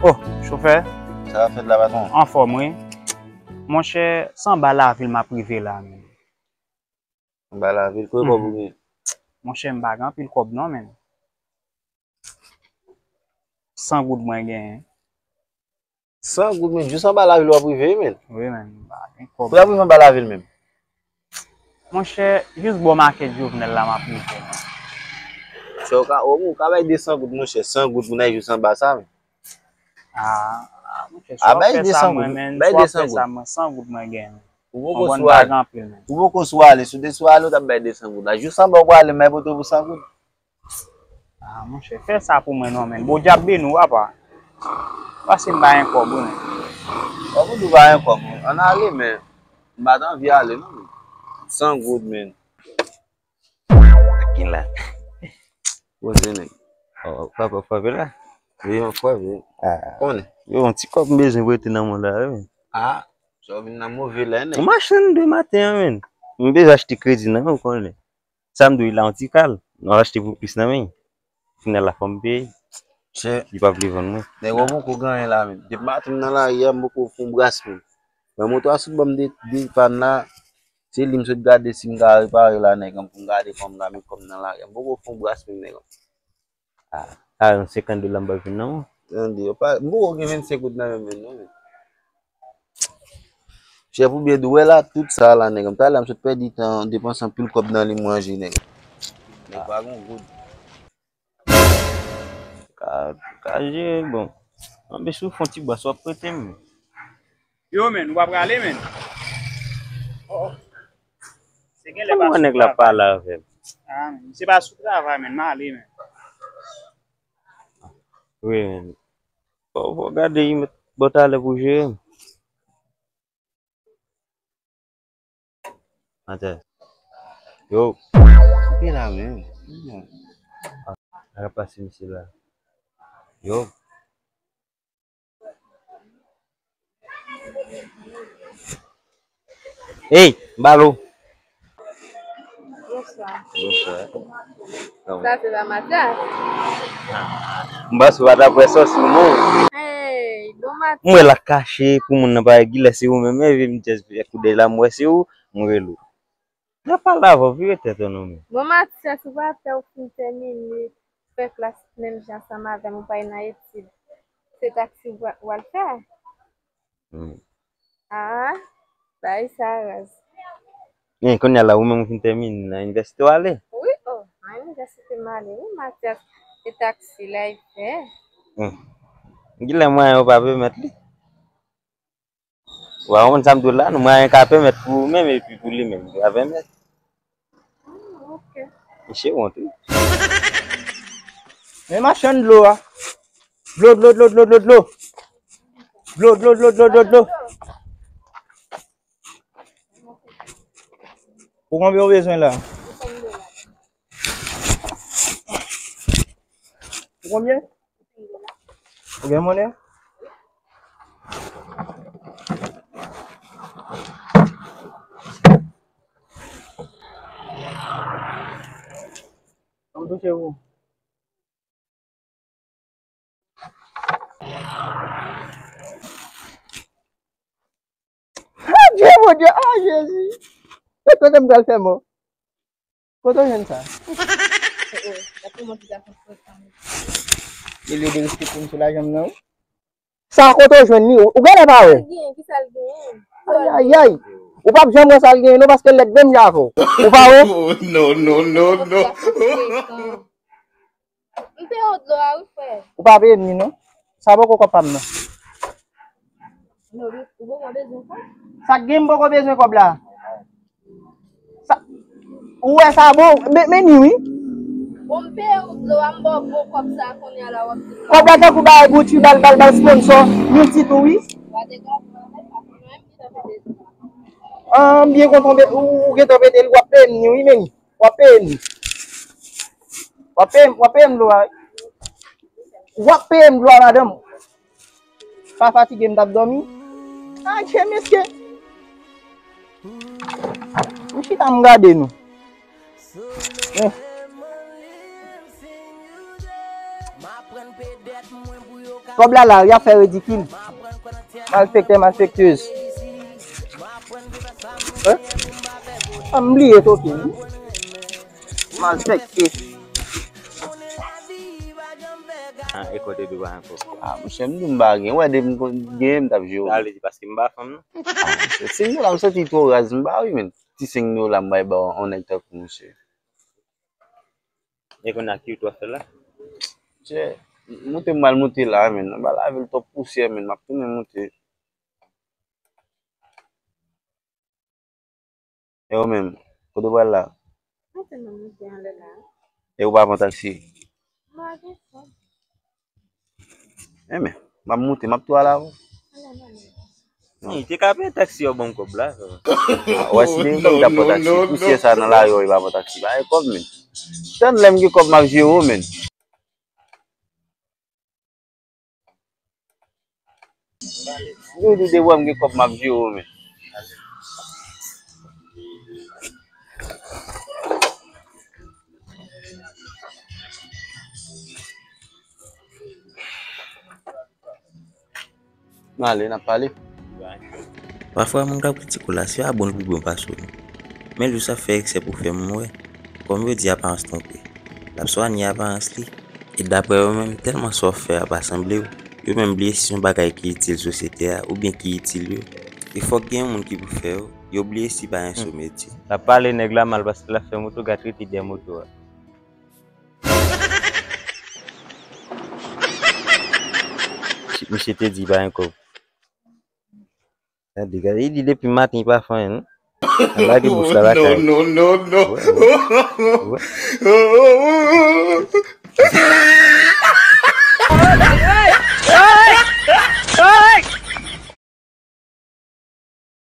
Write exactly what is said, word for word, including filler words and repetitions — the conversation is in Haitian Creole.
Oh, chofè. Sa k ap fèt la, patwon? Anfòm, wi. Monchè, se anba lavil m ap rive la, menm. Anba lavil, kote kòb ou gen? Monchè, m pa gen anpil kòb non, menm. San goud mwen genyen. San goud, menm, jis anba lavil w ap rive, menm? Wi, menm, m pa gen kòb. Ou ap rive anba lavil, menm? Monchè, jis bò makèt Jovenel la m ap rive, menm. Monchè, ou ka, ou, ou ka bay de san goud, monchè, san goud pou n al jis anba sa, menm. Ah, ah, monchè, si w ap fè sa mwen, menm, si w ap fè sa mwen, san goud mwen gen, menm. Ou poko sou ale. Ou poko sou ale, si w te sou ale, ou t ap bay de san goud la. Jis anba ou prale, m bay pote pou san goud. Ah, monchè, fè sa pou mwen non, menm. Bon, Djab beni w, papa. Pase m pa gen kòb, wi, menm. Kòb ou di w pa gen kòb, wi. Ann ale, menm. M pa t anvi ale, non, menm. San goud, menm. Sa k gen la? Poze, nèg. Oh, papa, w frape la? Wi, m frape. Ah. Konnen. Yo, yon ti kòb m bezwen prete nan men w la, wi, menm. Ah, sa w vin nan move lè, nèg. M mache nan de maten an, menm. M bezwen achte kredi nan men w, konnen. Sa m dwe la yon ti kal. Nou achte pou plis nan men. Final la fò m peye. Chè. Li pa vle vann mwen. Nèg ou poko gen anyen la menm. Depi maten m nan lari a, m poko fè yon bras menm. Men moto a sot ban m de, de pàn la. Se li m sot gade si m ka repare la, nèg an, pou m gade kòm la, men kòm nan lari a. M poko fè yon bras menm, nèg an. Ah, karant senkant dola m pa vin nan men w. Tande, yo pa, m poko gen vennsenk goud nan men m menm non, men. Chèf ou byen dwè la, tout sa la, nèg. M talè m sot pèdi tan, depanse anpil kòb nan li manje, nèg. Nèg pa gon goud. Ka, ka jere, bon. Anben si w fè yon ti bras, w ap prete m. Yo, men, ou pa prale, men. Oh, oh. Se genlè pa sou travay. Kòman nèg la pale avè m? Ah, men, se pa sou travay, men, m ale, men. Wi, men. Fò, fò gade, yi mèt bò talè pou jere m. Atè. Yo. Ki la menm? A pase misye la. Yo. Ey, Balo. Bonswa. Bonswa. Sa se pa Matyas? M panse w pa t ap wè sòsi w non. Ey, bon Matyas. M wè l ap kache pou moun nan pa wè kilè se ou menm, men vin m just fè koudèy la, m wè se ou, m rele w. N ap pale avè w, vire tèt ou non, men. Bon Matyas, ou pa pè ou fin tèmine, fè klas menm jan ansanm avè m, ou pa nan etid. Se taksi w al fè? Hmm. Ah, bagay sa raz. Men kounye a la, ou menm ou fin tèmine nan inivèsite w ale? Wi, oh, nan inivèsite m ale, wi, Matyas, se taksi la y fè. Hmm. Kilè mwayen yo pa pèmèt li? Ou pa konprann sa m di w la, non, mwayen ka pèmèt pou ou menm epi pou li menm, li pa pèmèt. Ah, ok. Misye wont, wi. Men machann dlo a. Dlo, dlo, dlo, dlo, dlo, dlo. Dlo, dlo, dlo, dlo, dlo, dlo. Pou konbyen w bezwen la? Pou konbyen? Ou gen monnen? Ban m touche pou ou. Adye, Bondye, ah, Jezi. Kote m pral fè mò? Kote w jwenn sa? Oh, oh, daprè mwen, ti gason fre kanmenm. Elye de respekte m sou lajan m nan, wi. Sa kote w jwenn li? Ou genlè pa wè. Sa l genyen, ki sa l genyen? Ay, ay, ay. Ou p ap janm wè sa l genyen, non, paske l lèd menm jan avè w. Ou pa wè? Oh, non, non, non, non. Ti gason fre kanmenm. M peye w dlo a, wi, frè. Ou pa peye m li, non. Sa poko kòb pa m, non. Non, ou poko bezwen kòb. Sa k gen m poko bezwen kòb la? Sa, ou wè sa bon? Men, men ni, wi. Bon, m peye w dlo a, m ba w bon kòb sa, kounye a la, w ap di m. Kòb la tankou bagay Gucci, bal, bal, bal, sponsor, milti tou, wi. Wa degaje avè m, pa konnen menm ki tan pete dlo a. Ah, m byen kontan, ou, ou gentan pete li, w ap peye m ni, wi, men ni. W ap peye m li. W ap peye m, w ap peye m dlo a. W ap peye m dlo a, madanm. Pa fatige, m t ap dòmi. Adje, mesye. M chita, m gade nou. Eh. Kòb la la, y ap fè ridikil. Malfektè, malfektez. Hein? An m bliye toke wi. Malfektè. Ah, e kote dou pa ankò. Ah, monchè, m di m pa gen. Wè, depi m konn gen, m t ap jere w. Sa vle di paske m pa fanm, non? Ah, monchè, senk dola, m santi l twò raz, m pa wi, men. Ti senk dola, m bay ba yon nèg tankou misye. E kounye a, ki wout w ap fè la? Monchè, moute m pral moute la, men. Anba lavil twòp pousyè, men. M ap tounen moute. E ou menm, kote w pral la? Mwen te nan moute anlè la. E ou pa pran taksi? Mwen gen kòb. Enben, m ap moute, m ap tou al avè w. Anlè, anlè. Non. Li te ka peye taksi yo ban m kòb la, frè. Ah, w wè si te gen kòb, m t ap pran taksi. Pousyè sa nan lari, w pa pran taksi. Pa gen kòb, men. Tann lè m gen kòb, m ap jere w, men. Yo di de bwa m gen kòb m ap jere w, men. N ale, n ap pale. Pafwa, moun k ap kritike w la, se pa bon l pi bon pase w, non. Men l jis ap fè eksè pou fè moun wè. Kòm yo di, aparans twonpe. L ap swanye aparans li. E daprè yo menm, tèlman sa w ap fè a pa sanble yo, yo menm bliye si se yon bagay ki itil sosyete a oubyen ki itil yo. E fòk gen yon moun ki pou fè yo, yo bliye si pa yon somètye. L ap pale nèg la mal paske l ap fè moto gad rete dèyè moto a. Misye te di pa gen kòb. Gade, gade, li di depi maten li pa fè anyen, non. Lage bouch la lakay. No, no, no, no. Wè, wè. Wè.